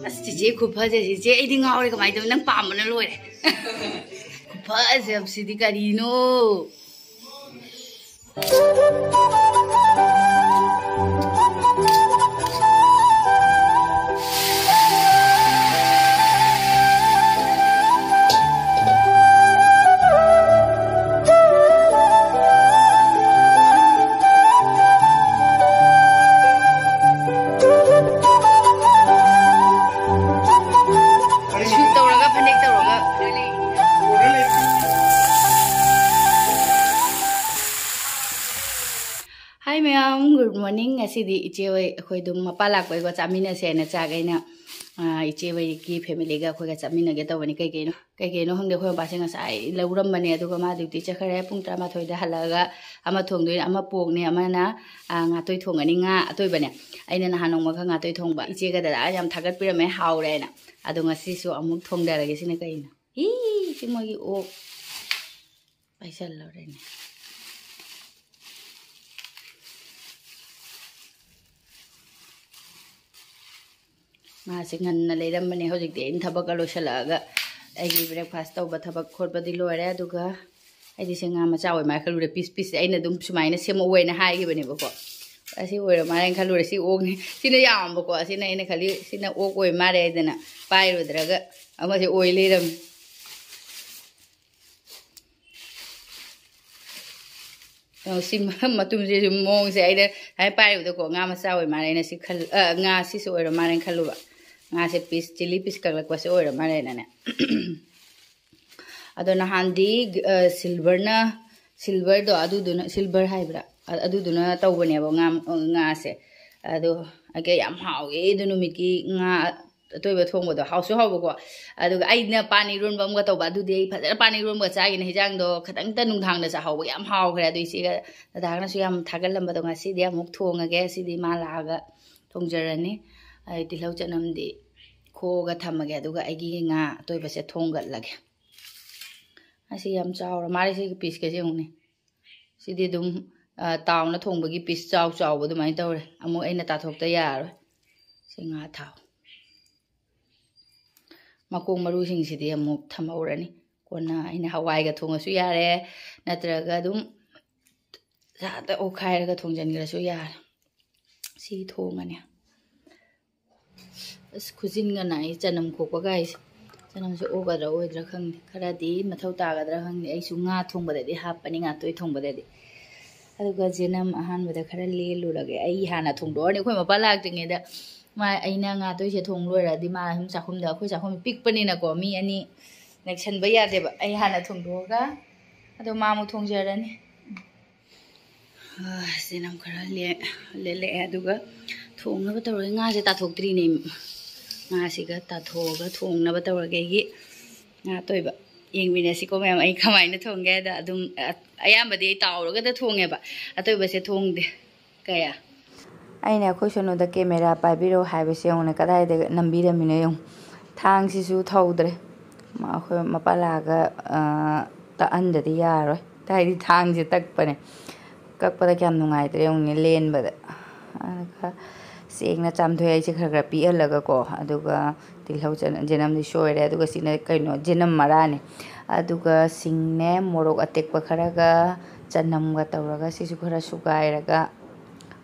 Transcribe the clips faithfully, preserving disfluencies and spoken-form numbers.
ꯑꯁ, ꯆꯤꯆꯦ ꯈꯨꯐꯁꯦ, ꯆꯤꯆꯦ, ꯑꯩꯗꯤ ꯉꯥꯎꯔꯦ꯫ ꯀꯃꯥꯏꯅ ꯇꯧꯅꯤ? ꯅꯪ ꯄꯥꯝꯕꯅ ꯂꯣꯏꯔꯦ꯫ ꯈꯨꯐꯁꯦ ꯁꯤꯗꯤ ꯀꯔꯤꯅꯣ? ꯁꯨꯠ ꯇꯧꯔꯒ, ꯐꯅꯦꯛ ꯇꯧꯔꯒ꯫ Hi ꯃꯌꯥꯝ, good morning꯫ ꯉꯁꯤꯗꯤ ꯏꯆꯦ ꯍꯣꯏ, ꯑꯩꯈꯣꯏ ꯑꯗꯨꯝ ꯃꯄꯥ ꯂꯥꯛꯄꯩꯀꯣ, ꯆꯥꯃꯤꯟꯅꯁꯦꯅ ꯆꯥꯛ ꯑꯩꯅ, ꯑ, ꯏꯆꯦ ꯍꯣꯏꯒꯤ family ꯒ ꯑꯩꯈꯣꯏꯒ ꯆꯥꯃꯤꯟꯅꯒꯦ ꯇꯧꯕꯅꯤ꯫ ꯀꯩ ꯀꯩꯅꯣ, ꯀꯩ ꯀꯩꯅꯣ ꯈꯪꯗꯦ, ꯑꯩꯈꯣꯏ ꯃꯄꯥꯁꯦ ꯉꯁꯥꯏ ꯂꯧꯔꯝꯕꯅꯦ, ꯑꯗꯨꯒ ꯃꯥ duty ꯆꯠꯈ꯭ꯔꯦ꯫ ꯄꯨꯡ ꯇꯔꯥꯃꯥꯊꯣꯏꯗ ꯍꯜꯂꯛꯑꯒ ꯑꯃ ꯊꯣꯡꯗꯣꯏꯅꯦ, ꯑꯃ pork ꯅꯦ, ꯑꯃꯅ, ꯑ, ꯉꯥꯇꯣꯏ ꯊꯣꯡꯉꯅꯤ, ꯉꯥ ꯑꯇꯣꯏꯕꯅꯦ꯫ ꯑꯩꯅ ꯅꯍꯥꯟ ꯅꯣꯡꯃ ꯈꯔ ꯉꯥꯇꯣꯏ ꯊꯣꯡꯕ, ꯏꯆꯦꯒ ꯗꯗꯥ ꯌꯥꯝ ꯊꯥꯒꯠꯄꯤꯔꯝꯃꯦ, ꯍꯥꯎꯔꯦ ꯍꯥꯏꯅ꯫ ꯑꯗꯣ ꯉꯁꯤꯁꯨ ꯑꯃꯨꯛ ꯊꯣꯡꯗꯔꯒꯦ꯫ ꯁꯤꯅ ꯀꯩꯅꯣ? ꯏ, ꯁꯤ ꯃꯣꯏꯒꯤ ꯑꯣꯛ ꯄꯥꯏꯁꯜꯂꯨꯔꯦꯅꯦ꯫ ꯃꯥꯁꯦ ꯉꯟꯅ ꯂꯩꯔꯝꯕꯅꯦ꯫ ꯍꯧꯖꯤꯛꯇꯤ ꯑꯩꯅ ꯊꯕꯛꯀ ꯂꯣꯏꯁꯤꯜꯂꯛꯑꯒ ꯑꯩꯒꯤ breakfast ꯇꯧꯕ ꯊꯕꯛ ꯈꯣꯠꯄꯗꯤ ꯂꯣꯏꯔꯦ꯫ ꯑꯗꯨꯒ ꯑꯩꯗꯤ ꯁꯦ ꯉꯥ ꯃꯆꯥ ꯑꯣꯏ ꯃꯥꯜꯂꯦ ꯈꯜꯂꯨꯔꯦ꯫ Piece piece ꯁꯦ ꯑꯩꯅ ꯑꯗꯨꯝ ꯁꯨꯃꯥꯏꯅ ꯁꯦꯝꯃꯛꯑꯣꯅ ꯍꯥꯏꯈꯤꯕꯅꯦꯕꯀꯣ꯫ ꯑꯁꯤ ꯑꯣꯏꯔ ꯃꯥꯜꯂꯦꯅ ꯈꯜꯂꯨꯔꯦ꯫ ꯁꯤ ꯑꯣꯛꯅꯤ꯫ ꯁꯤꯅ ꯌꯥꯝꯕꯀꯣ꯫ ꯑꯁꯤꯅ ꯑꯩꯅ ꯈꯜꯂꯤ ꯁꯤꯅ ꯑꯣꯛ ꯑꯣꯏ ꯃꯥꯜꯂꯦ ꯍꯥꯏꯗꯅ ꯄꯥꯏꯔꯨꯗ꯭ꯔꯒ ꯑꯃꯁꯦ ꯑꯣꯏ ꯂꯩꯔꯝꯃꯤ꯫ ꯑ, ꯁꯤ ꯃ-, ꯃꯇꯨꯝꯁꯤꯁꯨ ꯃꯑꯣꯡꯁꯦ ꯑꯩꯅ ꯍꯥꯏ ꯄꯥꯏꯔꯨꯕꯗꯀꯣ, ꯉꯥ ꯃꯆꯥ ꯑꯣꯏ ꯃꯥꯜꯂꯦ꯫ ꯑꯩꯅ ꯁꯤ ꯈꯜ-, ꯑ, ꯉꯥ ꯁꯤꯁꯨ ꯑꯣꯏꯔ ꯃꯥꯜꯂꯦꯅ ꯈꯜꯂꯨꯕ꯫ ꯉꯥꯁꯦ piece, chilli piece ꯀꯛꯂꯛꯄꯁꯦ ꯑꯣꯏꯔ ꯃꯥꯜꯂꯦꯅꯅꯦ꯫ ꯑꯗꯣ ꯅꯍꯥꯟꯗꯤ, ꯑ, silver ꯅ, silver ꯗꯣ, ꯑꯗꯨꯗꯨꯅ, silver ꯍꯥꯏꯕ꯭ꯔꯥ? ꯑ-, ꯑꯗꯨꯗꯨꯅ ꯇꯧꯕꯅꯦꯕ ꯉꯥ, ꯉꯥꯁꯦ꯫ ꯑꯗꯣ ꯑꯩꯒ ꯌꯥꯝ ꯍꯥꯎꯋꯦ ꯑꯗꯨ ꯅꯨꯃꯤꯠꯀꯤ ꯉꯥ ꯑꯇꯣꯏꯕ ꯊꯣꯡꯕꯗꯣ꯫ ꯍꯥꯎꯁꯨ ꯍꯥꯎꯕꯀꯣ꯫ ꯑꯗꯨꯒ ꯑꯩꯅ ꯄꯥꯟ ꯏꯔꯣꯟꯕ ꯑꯃꯒ ꯇꯧꯕ꯫ ꯑꯗꯨꯗꯤ ꯑꯩ ꯐꯖꯅ ꯄꯥꯟ ꯏꯔꯣꯟꯕꯒ ꯆꯥꯈꯤꯅꯦ꯫ ꯍꯤꯟꯖꯥꯡꯗꯣ ꯈꯇꯪꯇ ꯅꯨꯡꯗꯥꯡꯗ ꯆꯥꯍꯧꯕꯒꯤ ꯌꯥꯝ ꯍꯥꯎꯈ꯭ꯔꯦ꯫ ꯑꯗꯨ ꯏꯆꯦꯒ ꯗꯗꯥꯒꯅꯁꯨ ꯌꯥꯝ ꯊꯥꯒꯠꯂꯝꯕꯗꯣ ꯉꯁꯤꯗꯤ ꯑꯃꯨꯛ ꯊꯣꯡꯉꯒꯦ꯫ ꯁꯤꯗꯤ ꯃꯥ ꯂꯥꯛꯑꯒ ꯊꯣꯡꯖꯔꯅꯤ꯫ ꯑꯩ ꯇꯤꯜꯍꯧ ꯆꯅꯝꯗꯤ ꯈꯣꯛꯑꯒ ꯊꯝꯃꯒꯦ, ꯑꯗꯨꯒ ꯑꯩꯒꯤ ꯉꯥ ꯑꯇꯣꯏꯕꯁꯦ ꯊꯣꯡꯒꯠꯂꯒꯦ꯫ ꯑꯁꯤ ꯌꯥꯝ ꯆꯥꯎꯔ ꯃꯥꯜꯂꯦ, ꯁꯤꯒꯤ piece ꯀꯁꯦ ꯌꯦꯡꯉꯨꯅꯦ꯫ ꯁꯤꯗꯤ ꯑꯗꯨꯝ, ꯑ, ꯇꯥꯎꯅ ꯊꯣꯡꯕꯒꯤ piece ꯆꯥꯎ ꯆꯥꯎꯕ ꯑꯗꯨꯃꯥꯏꯅ ꯇꯧꯔꯦ꯫ ꯑꯃꯨꯛ ꯑꯩꯅ ꯇꯥꯊꯣꯛꯇ ꯌꯥꯔꯔꯣꯏ꯫ ꯁꯤ ꯉꯥ ꯊꯥꯎ꯫ ꯃꯈꯣꯡ ꯃꯔꯨꯁꯤꯡꯁꯤꯗꯤ ꯑꯃꯨꯛ ꯊꯝꯍꯧꯔꯅꯤ꯫ ꯀꯣꯟꯅ ꯑꯩꯅ ꯍꯋꯥꯏꯒ ꯊꯣꯡꯉꯁꯨ ꯌꯥꯔꯦ, ꯅꯠꯇ꯭ꯔꯒ ꯑꯗꯨꯝ ꯁꯥꯗ ꯑꯣꯠꯈꯥꯏꯔꯒ ꯊꯣꯡꯖꯤꯟꯈ꯭ꯔꯁꯨ ꯌꯥꯔꯦ꯫ ꯁꯤ ꯊꯣꯡꯉꯅꯤ꯫ ꯑꯁ, ꯈꯨꯖꯤꯟꯒ ꯅꯥꯏ ꯆꯅꯝ ꯈꯣꯛꯄꯒ ꯍꯥꯏꯁꯦ꯫ ꯆꯅꯝꯁꯦ ꯑꯣꯒꯗ꯭ꯔꯥ ꯑꯣꯏꯗ꯭ꯔꯥ ꯈꯪꯗꯦ, ꯈꯔꯗꯤ ꯃꯊꯧ ꯇꯥꯒꯗ꯭ꯔꯥ ꯈꯪꯗꯦ꯫ ꯑꯩꯁꯨ ꯉꯥ ꯊꯣꯡꯕꯗꯗꯤ ꯍꯥꯞꯄꯅꯤ, ꯉꯥꯇꯣꯏ ꯊꯣꯡꯕꯗꯗꯤ꯫ ꯑꯗꯨꯒ ꯖꯦꯅꯝ ꯑꯍꯥꯟꯕꯗ ꯈꯔ ꯂꯦꯜꯂꯨꯔꯒꯦ꯫ ꯑꯩ ꯍꯥꯟꯅ ꯊꯣꯡꯗꯣꯛꯑꯅꯤ꯫ ꯑꯩꯈꯣꯏ ꯃꯄꯥ ꯂꯥꯛꯇ꯭ꯔꯤꯉꯩꯗ ꯃꯥ, ꯑꯩꯅ ꯉꯥꯇꯣꯏꯁꯦ ꯊꯣꯡ ꯂꯣꯏꯔꯗꯤ ꯃꯥ ꯁꯨꯝ ꯆꯥꯛꯈꯨꯝꯗ, ꯑꯩꯈꯣꯏ ꯆꯥꯛꯈꯨꯝ ꯄꯤꯛꯄꯅꯤꯅꯀꯣ, ꯃꯤ ꯑꯅꯤ ꯅꯦꯛꯁꯟꯕ ꯌꯥꯗꯦꯕ꯫ ꯑꯩ ꯍꯥꯟꯅ ꯊꯣꯡꯗꯣꯛꯑꯒ ꯑꯗꯣ ꯃꯥ ꯑꯃꯨꯛ ꯊꯣꯡꯖꯔꯅꯤ꯫ ꯆꯦꯅꯝ ꯈꯔ ꯂꯦ-, ꯂꯦꯜꯂꯛꯑꯦ꯫ ꯑꯗꯨꯒ ꯊꯣꯡꯅꯕ ꯇꯧꯔꯒꯦ꯫ ꯉꯥꯁꯦ ꯇꯥꯊꯣꯛꯇ꯭ꯔꯤꯅꯦ꯫ ꯉꯥꯁꯤꯒ ꯇꯥꯊꯣꯛꯑꯒ ꯊꯣꯡꯅꯕ ꯇꯧꯔꯒꯦ꯫ ꯑꯩꯒꯤ ꯉꯥ ꯑꯇꯣꯏꯕ ꯌꯦꯡꯃꯤꯟꯅꯁꯤꯀꯣ ꯃꯌꯥꯝ, ꯑꯩ ꯀꯃꯥꯏꯅ ꯊꯣꯡꯒꯦ ꯍꯥꯏꯗ꯫ ꯑꯗꯨꯝ ꯑ-, ꯑꯌꯥꯝꯕꯗꯤ ꯑꯩ ꯇꯥꯎꯔꯒꯗ ꯊꯣꯡꯉꯦꯕ, ꯑꯇꯣꯏꯕꯁꯦ ꯊꯣꯡꯗꯦ ꯀꯌꯥ꯫ ꯑꯩꯅ ꯑꯩꯈꯣꯏ ꯁꯣꯅꯨꯗ ꯀꯦꯃꯦꯔꯥ ꯄꯥꯏꯕꯤꯔꯛꯑꯣ ꯍꯥꯏꯕꯁꯦ ꯌꯦꯡꯉꯨꯅꯦ, ꯀꯗꯥꯏꯗ ꯅꯝꯕꯤꯔꯝꯃꯤꯅꯣ ꯌꯦꯡꯉꯨ꯫ ꯊꯥꯡꯁꯤꯁꯨ ꯊꯧꯗ꯭ꯔꯦ꯫ ꯃ-, ꯑꯩꯈꯣꯏ ꯃꯄꯥ ꯂꯥꯛꯑꯒ, ꯑ, ꯇꯛꯍꯟꯗꯗꯤ ꯌꯥꯔꯣꯏ꯫ ꯍꯥꯏꯗꯤ ꯊꯥꯡꯁꯦ ꯇꯛꯄꯅꯦ꯫ ꯀꯛꯄꯗ ꯀꯌꯥꯝ ꯅꯨꯡꯉꯥꯏꯇ꯭ꯔꯦ ꯌꯦꯡꯉꯨꯅꯦ, ꯂꯦꯟꯕꯗ꯫ ꯑꯗꯨꯒ ꯆꯦꯡꯅ ꯆꯥꯝꯊꯣꯛꯑꯦ ꯑꯩꯁꯦ ꯈꯔ ꯈꯔ ꯄꯤꯛꯍꯜꯂꯒꯀꯣ꯫ ꯑꯗꯨꯒ ꯇꯤꯜꯍꯧ, ꯆꯅꯝ, ꯖꯦꯅꯝꯗꯤ ꯁꯣꯏꯔꯦ꯫ ꯑꯗꯨꯒ ꯁꯤꯅ ꯀꯩꯅꯣ, ꯖꯦꯅꯝ ꯃꯔꯥꯅꯦ꯫ ꯑꯗꯨꯒ ꯁꯤꯡꯅꯦ, ꯃꯣꯔꯣꯛ ꯑꯇꯦꯛꯄ ꯈꯔꯒ ꯆꯅꯝꯒ ꯇꯧꯔꯒ ꯁꯤꯁꯨ ꯈꯔ ꯁꯨꯒꯥꯏꯔꯒ꯫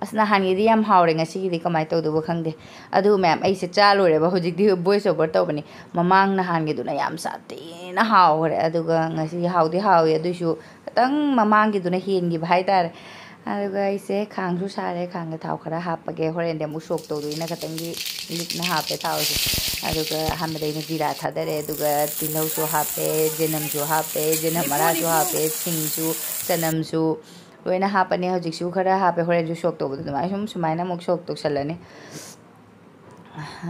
ꯑꯁ, ꯅꯍꯥꯟꯒꯤꯗꯤ ꯌꯥꯝ ꯍꯥꯎꯔꯦ, ꯉꯁꯤꯒꯤꯗꯤ ꯀꯃꯥꯏꯅ ꯇꯧꯗꯧꯕ ꯈꯪꯗꯦ꯫ ꯑꯗꯨ ꯃꯌꯥꯝ, ꯑꯩꯁꯦ ꯆꯥ ꯂꯣꯏꯔꯦꯕ, ꯍꯧꯖꯤꯛꯇꯤ voice over ꯇꯧꯕꯅꯤ꯫ ꯃꯃꯥꯡ ꯅꯍꯥꯟꯒꯤꯗꯨꯅ ꯌꯥꯝ ꯁꯥꯊꯤꯅ ꯍꯥꯎꯈ꯭ꯔꯦ꯫ ꯑꯗꯨꯒ ꯉꯁꯤ ꯍꯥꯎꯗꯤ ꯍꯥꯎꯋꯤ, ꯑꯗꯨꯏꯁꯨ ꯈꯤꯇꯪ ꯃꯃꯥꯡꯒꯤꯗꯨꯅ ꯍꯦꯟꯈꯤꯕ ꯍꯥꯏꯇꯥꯔꯦ꯫ ꯑꯗꯨꯒ ꯑꯩꯁꯦ ꯈꯥꯡꯁꯨ ꯁꯥꯔꯦ, ꯈꯥꯡꯗ ꯊꯥꯎ ꯈꯔ ꯍꯥꯞꯄꯒꯦ, ꯍꯣꯔꯦꯟꯗꯤ ꯑꯃꯨꯛ ꯁꯣꯛ ꯇꯧꯗꯣꯏꯅ ꯈꯤꯇꯪꯗꯤ ꯂꯤꯛꯅ ꯍꯥꯞꯄꯦ ꯊꯥꯎꯁꯦ꯫ ꯑꯗꯨꯒ ꯑꯍꯥꯟꯕꯗ ꯑꯩꯅ ꯖꯤꯔꯥ ꯊꯥꯗꯔꯦ, ꯑꯗꯨꯒ ꯇꯤꯜꯍꯧꯁꯨ ꯍꯥꯞꯄꯦ, ꯖꯦꯅꯝꯁꯨ ꯍꯥꯞꯄꯦ, ꯖꯦꯅꯝ ꯃꯔꯥꯁꯨ ꯍꯥꯞꯄꯦ, ꯁꯤꯡꯁꯨ, ꯆꯅꯝꯁꯨ ꯂꯣꯏꯅ ꯍꯥꯞꯄꯅꯦ꯫ ꯍꯧꯖꯤꯛꯁꯨ ꯈꯔ ꯍꯥꯞꯄꯦ, ꯍꯣꯔꯦꯟꯁꯨ ꯁꯣꯛ ꯇꯧꯕꯗ ꯑꯗꯨꯃꯥꯏꯅ ꯁꯨꯝ ꯁꯨꯃꯥꯏꯅ ꯑꯃꯨꯛ ꯁꯣꯛ ꯇꯧꯁꯜꯂꯅꯤ꯫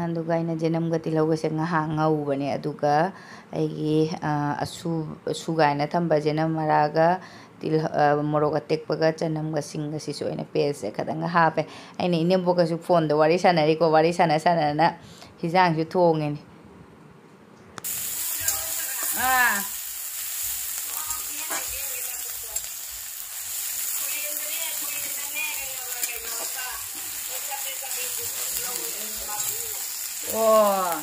ꯑꯗꯨꯒ ꯑꯩꯅ ꯖꯦꯅꯝꯒ ꯇꯤꯜꯍꯧꯒꯁꯦ ꯉꯥꯏꯍꯥꯛ ꯉꯧꯕꯅꯦ꯫ ꯑꯗꯨꯒ ꯑꯩꯒꯤ, ꯑ, ꯑꯁꯨ-, ꯁꯨꯒꯥꯏꯅ ꯊꯝꯕ ꯖꯦꯅꯝ ꯃꯔꯥꯒ ꯇꯤꯜꯍ-, ꯑ, ꯃꯣꯔꯣꯛ ꯑꯇꯦꯛꯄꯒ ꯆꯅꯝꯒ ꯁꯤꯡꯒꯁꯤꯁꯨ ꯑꯩꯅ paste ꯁꯦ ꯈꯤꯇꯪꯒ ꯍꯥꯞꯄꯦ꯫ ꯑꯩꯅ ꯏꯅꯦꯝꯕꯣꯛꯀꯁꯨ phone ꯗ ꯋꯥꯔꯤ ꯁꯥꯟꯅꯔꯤꯀꯣ, ꯋꯥꯔꯤ ꯁꯥꯟꯅ ꯁꯥꯟꯅꯅ ꯍꯤꯟꯖꯥꯡꯁꯨ ꯊꯣꯡꯉꯤꯅꯤ꯫ ꯑꯥ꯫ ꯑꯣ꯫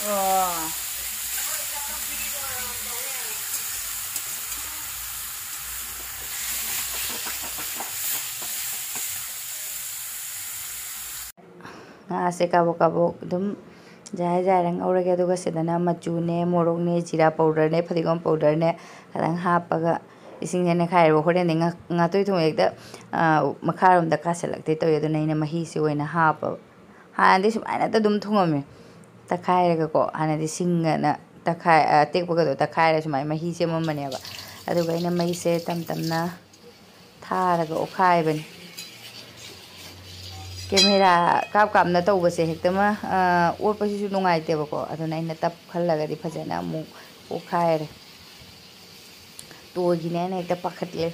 ꯑꯣ꯫ ꯉꯥꯁꯦ ꯀꯥꯕꯣꯛ ꯀꯥꯕꯣꯛ ꯑꯗꯨꯝ ꯖꯥꯏ ꯖꯥꯏꯔ ꯉꯧꯔꯒꯦ꯫ ꯑꯗꯨꯒ ꯁꯤꯗꯅ ꯃꯆꯨꯅꯦ, ꯃꯣꯔꯣꯛꯅꯦ, ꯖꯤꯔꯥ powderꯅꯦ, ꯐꯗꯤꯒꯣꯝ powderꯅꯦ ꯈꯤꯇꯪ ꯍꯥꯞꯄꯒ ꯏꯁꯤꯡꯁꯦ ꯅꯩꯈꯥꯏꯔꯦꯕ꯫ ꯍꯣꯔꯦꯟꯗꯤ ꯉꯥ-, ꯉꯥꯇꯣꯏ ꯊꯣꯡꯕ ꯍꯦꯛꯇ, ꯑ, ꯃꯈꯥꯔꯣꯝꯗ ꯀꯥꯁꯤꯜꯂꯛꯇꯦ ꯇꯧꯋꯦ꯫ ꯑꯗꯨꯅ ꯑꯩꯅ ꯃꯍꯤꯁꯦ ꯑꯣꯏꯅ ꯍꯥꯞꯄꯕ꯫ ꯍꯥꯟꯅꯗꯤ ꯁꯨꯃꯥꯏꯅ ꯍꯦꯛꯇ ꯑꯗꯨꯝ ꯊꯣꯡꯉꯝꯃꯦ꯫ ꯇꯛꯈꯥꯏꯔꯒꯀꯣ, ꯍꯥꯟꯅꯗꯤ ꯁꯤꯡꯒꯅ ꯇꯛꯈꯥꯏ-, ꯑ, ꯑꯇꯦꯛꯄꯒꯗꯣ ꯇꯛꯈꯥꯏꯔ ꯁꯨꯃꯥꯏꯅ ꯃꯍꯤ ꯁꯦꯝꯃꯝꯕꯅꯦꯕ꯫ ꯑꯗꯨꯒ ꯑꯩꯅ ꯃꯩꯁꯦ ꯇꯞ ꯇꯞꯅ ꯊꯥꯔꯒ ꯑꯣꯠꯈꯥꯏꯕꯅꯤ꯫ Camera ꯀꯥꯞ ꯀꯥꯞꯅ ꯇꯧꯕꯁꯦ ꯍꯦꯛꯇꯃꯛ, ꯑ, ꯑꯣꯠꯄꯁꯤꯁꯨ ꯅꯨꯡꯉꯥꯏꯇꯦꯕꯀꯣ꯫ ꯑꯗꯨꯅ ꯑꯩꯅ ꯇꯞ ꯈꯜꯂꯒꯗꯤ ꯐꯖꯅ ꯑꯃꯨꯛ ꯑꯣꯠꯈꯥꯏꯔꯦ꯫ ꯇꯣꯏꯈꯤꯅꯦꯅ ꯍꯦꯛꯇ ꯄꯥꯈꯠꯂꯦ꯫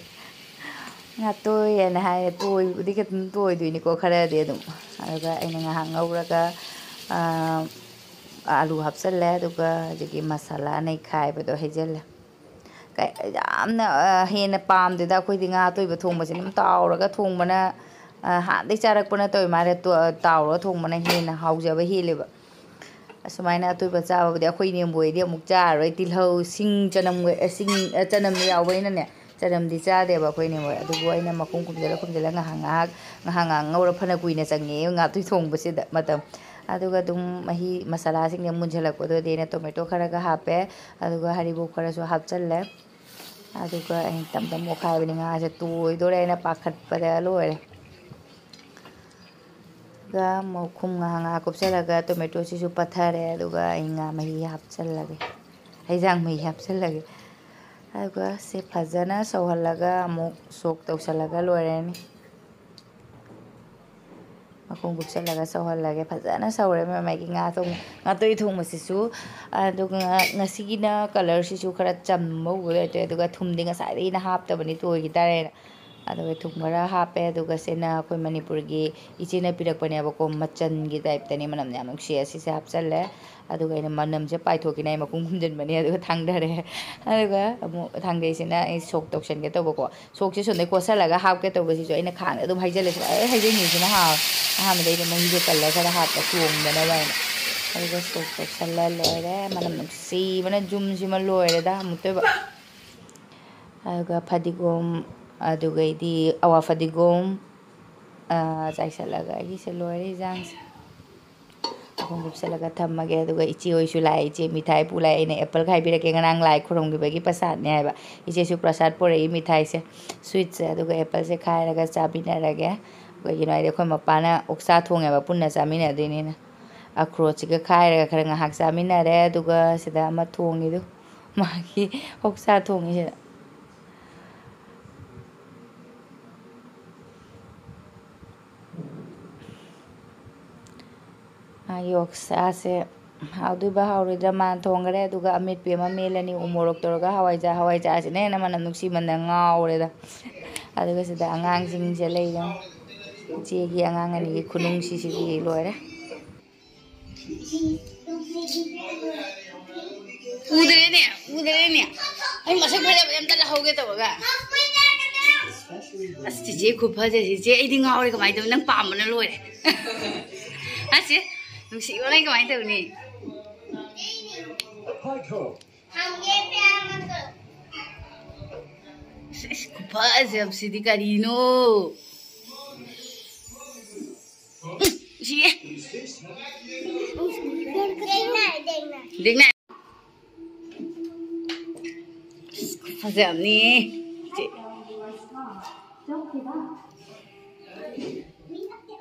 ꯉꯥꯇꯣꯏ ꯍꯥꯏꯅ ꯍꯥꯏꯔꯦ, ꯇꯣꯏꯕꯨꯗꯤ ꯈꯤꯇꯪ ꯇꯣꯏꯗꯣꯏꯅꯤꯀꯣ, ꯈꯔꯗꯤ ꯑꯗꯨꯝ꯫ ꯑꯗꯨꯒ ꯑꯩꯅ ꯉꯥꯏꯍꯥꯛ ꯉꯧꯔꯒ, ꯑ, ꯑꯥꯂꯨ ꯍꯥꯞꯆꯜꯂꯦ, ꯑꯗꯨꯒ ꯍꯧꯖꯤꯛꯀꯤ ꯃꯁꯥꯂꯥ ꯅꯩꯈꯥꯏꯕꯗꯣ ꯍꯩꯖꯜꯂꯦ꯫ ꯀꯩ-, ꯌꯥꯝꯅ, ꯑ, ꯍꯦꯟꯅ ꯄꯥꯝꯗꯦꯗ ꯑꯩꯈꯣꯏꯗꯤ ꯉꯥ ꯑꯇꯣꯏꯕ ꯊꯣꯡꯕꯁꯦ꯫ ꯑꯗꯨꯝ ꯇꯥꯎꯔꯒ ꯊꯣꯡꯕꯅ, ꯑ, ꯍꯥꯟꯅꯗꯩ ꯆꯥꯔꯛꯄ ꯅꯠꯇꯕ ꯃꯥꯜꯂꯦ, ꯇꯣ-, ꯇꯥꯎꯔꯒ ꯊꯣꯡꯕꯅ ꯍꯦꯟꯅ ꯍꯥꯎꯖꯕ ꯍꯦꯜꯂꯦꯕ꯫ ꯑꯁꯨꯃꯥꯏꯅ ꯑꯇꯣꯏꯕ ꯆꯥꯕꯕꯨꯗꯤ ꯑꯩꯈꯣꯏ ꯏꯅꯦꯝꯕꯣꯏꯗꯤ ꯑꯃꯨꯛ ꯆꯥꯔꯔꯣꯏ꯫ ꯇꯤꯜꯍꯧ, ꯁꯤꯡ, ꯆꯅꯝꯒ-, ꯑ, ꯁꯤꯡ, ꯑ, ꯆꯅꯝ ꯌꯥꯎꯕꯅꯤꯅꯅꯦ, ꯆꯅꯝꯗꯤ ꯆꯥꯗꯦꯕ ꯑꯩꯈꯣꯏ ꯏꯅꯦꯝꯕꯣꯏ꯫ ꯑꯗꯨꯕꯨ ꯑꯩꯅ ꯃꯈꯨꯝ ꯈꯨꯝꯖꯤꯜꯂ ꯈꯨꯝꯖꯤꯜꯂ ꯉꯥꯏꯍꯥꯛ ꯉꯥꯏꯍꯥꯛ, ꯉꯥꯏꯍꯥꯛ ꯉꯥꯏꯍꯥꯛ ꯉꯧꯔ ꯐꯅ ꯀꯨꯏꯅ ꯆꯪꯉꯦ ꯉꯥꯇꯣꯏ ꯊꯣꯡꯕꯁꯤꯗ ꯃꯇꯝ꯫ ꯑꯗꯨꯒ ꯑꯗꯨꯝ ꯃꯍꯤ ꯃꯁꯥꯂꯥꯁꯤꯡꯁꯦ ꯃꯨꯟꯁꯤꯜꯂꯛꯄꯗꯨꯗꯗꯤ ꯑꯩꯅ tomato ꯈꯔꯒ ꯍꯥꯞꯄꯦ꯫ ꯑꯗꯨꯒ ꯍꯔꯤꯕꯣꯞ ꯈꯔꯁꯨ ꯍꯥꯞꯆꯜꯂꯦ꯫ ꯑꯗꯨꯒ ꯑꯩꯅ ꯇꯞ ꯇꯞꯅ ꯑꯣꯠꯈꯥꯏꯕꯅꯤ꯫ ꯉꯥꯁꯦ ꯇꯣꯏꯗꯣꯔꯦ ꯍꯥꯏꯅ ꯄꯥꯈꯠꯄꯗ ꯂꯣꯏꯔꯦ꯫ ꯑꯗꯨꯒ ꯃꯈꯨꯝ ꯉꯥꯏꯍꯥꯛ ꯉꯥꯏꯍꯥꯛ ꯀꯨꯞꯁꯜꯂꯒ tomatoꯁꯤꯁꯨ ꯄꯠꯊꯔꯦ꯫ ꯑꯗꯨꯒ ꯑꯩ ꯉꯥ ꯃꯍꯤ ꯍꯥꯞꯆꯜꯂꯒꯦ, ꯍꯩꯖꯥꯡ ꯃꯍꯤ ꯍꯥꯞꯆꯜꯂꯒꯦ꯫ ꯑꯗꯨꯒ ꯁꯤ ꯐꯖꯅ ꯁꯧꯍꯜꯂꯒ ꯑꯃꯨꯛ soak ꯇꯧꯁꯜꯂꯒ ꯂꯣꯏꯔꯅꯤ꯫ ꯃꯈꯨꯝ ꯀꯨꯞꯁꯜꯂꯒ ꯁꯧꯍꯜꯂꯒꯦ꯫ ꯐꯖꯅ ꯁꯧꯔꯦ ꯃꯌꯥꯝ ꯑꯩꯒꯤ ꯉꯥ ꯊꯣꯡ-, ꯉꯥꯇꯣꯏ ꯊꯣꯡꯕꯁꯤꯁꯨ꯫ ꯑꯗꯨꯒ ꯉꯁꯤꯒꯤꯅ colourꯁꯤꯁꯨ ꯈꯔ ꯆꯝꯕ ꯎꯕ ꯑꯣꯏꯗꯣꯏ, ꯑꯗꯨꯒ ꯊꯨꯝꯗꯤ ꯉꯁꯥꯏꯗꯒꯤ ꯑꯩꯅ ꯍꯥꯞꯇꯕꯅꯤ, ꯇꯣꯏꯈꯤ ꯇꯥꯔꯦꯅ꯫ ꯑꯗꯨꯒ ꯊꯨꯝ ꯈꯔ ꯍꯥꯞꯄꯦ꯫ ꯑꯗꯨꯒ ꯁꯤꯅ ꯑꯩꯈꯣꯏ ꯃꯅꯤꯄꯨꯔꯒꯤ ꯏꯆꯦꯅ ꯄꯤꯔꯛꯄꯅꯦꯕꯀꯣ, ꯃꯆꯟꯒꯤ typeꯇꯅꯤ, ꯃꯅꯝ ꯌꯥꯝ ꯅꯨꯡꯁꯤ꯫ ꯑꯁꯤꯁꯦ ꯍꯥꯞꯆꯜꯂꯦ꯫ ꯑꯗꯨꯒ ꯑꯩꯅ ꯃꯅꯝꯁꯦ ꯄꯥꯏꯊꯣꯛꯈꯤꯅꯦ ꯍꯥꯏ ꯃꯈꯨꯝ ꯈꯨꯝꯖꯤꯟꯕꯅꯦ, ꯑꯗꯨꯒ ꯊꯥꯡꯗꯔꯦ꯫ ꯑꯗꯨꯒ ꯑꯃꯨꯛ ꯊꯥꯡꯗꯩꯁꯤꯅ ꯑꯩ soak ꯇꯧꯁꯟꯒꯦ ꯇꯧꯕꯀꯣ꯫ Soakꯁꯦ ꯁꯣꯝꯗꯩ ꯀꯣꯠꯁꯜꯂꯒ ꯍꯥꯞꯀꯦ ꯇꯧꯕꯁꯤꯁꯨ ꯑꯩꯅ ꯈꯥꯡꯗ ꯑꯗꯨꯝ ꯍꯩꯖꯜꯂꯦ꯫ ꯁꯨꯃꯥꯏꯅ ꯍꯩꯖꯤꯟꯈꯤꯕꯁꯤꯅ ꯍꯥꯎꯋꯦ꯫ ꯑꯍꯥꯟꯕꯗ ꯑꯩꯅ ꯃꯍꯤꯁꯦ ꯀꯜꯂ ꯈꯔ ꯍꯥꯞꯄ ꯆꯣꯡꯗꯅꯕ ꯍꯥꯏꯅ꯫ ꯑꯗꯨꯒ ꯁꯣꯛ ꯇꯧꯁꯜꯂ ꯂꯣꯏꯔꯦ꯫ ꯃꯅꯝ ꯅꯨꯡꯁꯤꯕꯅ ꯖꯨꯝꯁꯤꯃ ꯂꯣꯏꯔꯦꯗ ꯑꯃꯨꯛꯇꯣꯏꯕ꯫ ꯑꯗꯨꯒ ꯐꯗꯤꯒꯣꯝ, ꯑꯗꯨꯒꯩꯗꯤ ꯑꯋꯥ ꯐꯗꯤꯒꯣꯝ, ꯑ, ꯆꯥꯏꯁꯜꯂꯒ ꯑꯩꯒꯤꯁꯦ ꯂꯣꯏꯔꯦ ꯏꯟꯖꯥꯡꯁꯦ꯫ ꯑꯍꯨꯝ ꯀꯨꯞꯁꯜꯂꯒ ꯊꯝꯃꯒꯦ꯫ ꯑꯗꯨꯒ ꯏꯆꯦ ꯍꯣꯏꯁꯨ ꯂꯥꯛꯑꯦ꯫ ꯏꯆꯦ ꯃꯤꯊꯥꯏ ꯄꯨ ꯂꯥꯛꯑꯦ꯫ ꯑꯩꯅ ꯑꯦꯄꯜ ꯈꯥꯏꯕꯤꯔꯛꯀꯦ, ꯉꯔꯥꯡ ꯂꯥꯏ ꯈꯨꯔꯨꯝꯈꯤꯕꯒꯤ ꯄ꯭ꯔꯁꯥꯗꯅꯦ ꯍꯥꯏꯕ꯫ ꯏꯆꯦꯁꯨ ꯄ꯭ꯔꯁꯥꯗ ꯄꯨꯔꯛꯏ, ꯃꯤꯊꯥꯏꯁꯦ, ꯁ꯭ꯋꯤꯠꯁꯦ꯫ ꯑꯗꯨꯒ ꯑꯦꯄꯜꯁꯦ ꯈꯥꯏꯔꯒ ꯆꯥꯃꯤꯟꯅꯔꯒꯦ꯫ ꯀꯩꯒꯤꯅꯣ ꯍꯥꯏꯗꯤ ꯑꯩꯈꯣꯏ ꯃꯄꯥꯅ ꯑꯣꯛꯁꯥ ꯊꯣꯡꯉꯦꯕ, ꯄꯨꯟꯅ ꯆꯥꯃꯤꯟꯅꯗꯣꯏꯅꯤꯅ꯫ ꯑꯈ꯭ꯔꯣꯠꯁꯤꯒ ꯈꯥꯏꯔꯒ ꯈꯔ ꯉꯥꯏꯍꯥꯛ ꯆꯥꯃꯤꯟꯅꯔꯦ꯫ ꯑꯗꯨꯒ ꯁꯤꯗ ꯑꯃ ꯊꯣꯡꯉꯤꯗꯨ, ꯃꯥꯒꯤ ꯑꯣꯛꯁꯥ ꯊꯣꯡꯉꯤꯁꯤꯗ꯫ ꯃꯥꯒꯤ ꯑꯣꯛꯁꯥꯁꯦ ꯍꯥꯎꯗꯣꯏꯕ ꯍꯥꯎꯔꯣꯏꯗ꯭ꯔꯥ ꯃꯥꯅ ꯊꯣꯡꯈꯔꯦ꯫ ꯑꯗꯨꯒ ꯑꯃꯦꯠꯄꯤ ꯑꯃ ꯃꯦꯠꯂꯅꯤ, ꯎ ꯃꯣꯔꯣꯛ ꯇꯧꯔꯒ ꯍꯋꯥꯏꯖꯥꯔ꯫ ꯍꯋꯥꯏꯖꯥꯔꯁꯤꯅ ꯍꯦꯟꯅ ꯃꯅꯝ ꯅꯨꯡꯁꯤꯃꯟꯗꯅ ꯉꯥꯎꯔꯦꯗ꯫ ꯑꯗꯨꯒ ꯁꯤꯗ ꯑꯉꯥꯡꯁꯤꯡꯁꯦ ꯂꯩꯔꯦ꯫ ꯏꯆꯦꯒꯤ ꯑꯉꯥꯡ ꯑꯅꯤꯒꯤ ꯈꯨꯅꯨꯡꯁꯤꯁꯤꯗꯤ ꯂꯣꯏꯔꯦ꯫ ꯎꯗ꯭ꯔꯦꯅꯦ, ꯎꯗ꯭ꯔꯦꯅꯦ꯫ ꯑꯩ ꯃꯁꯛ ꯐꯖꯕ ꯑꯝꯇ ꯂꯧꯍꯧꯒꯦ ꯇꯧꯔꯒ꯫ ꯑꯁ, ꯆꯤꯆꯦ ꯈꯨꯐꯖꯦ, ꯆꯤꯆꯦ, ꯑꯩꯗꯤ ꯉꯥꯎꯔꯦ꯫ ꯀꯃꯥꯏꯅ ꯇꯧꯅꯤ? ꯅꯪ ꯄꯥꯝꯕꯅ ꯂꯣꯏꯔꯦ꯫ ꯑꯁꯦ, ꯅꯨꯡꯁꯤꯕ ꯅꯪ ꯀꯃꯥꯏꯅ ꯇꯧꯅꯤ? ꯑꯁ, ꯑꯁ, ꯈꯨꯐꯖꯕꯁꯤꯗꯤ ꯀꯔꯤꯅꯣ? ꯎꯝ, ꯁꯤꯌꯦ꯫ ꯗꯦꯡꯅ꯫ ꯐꯖꯕꯅꯤ꯫ ꯁꯤ꯫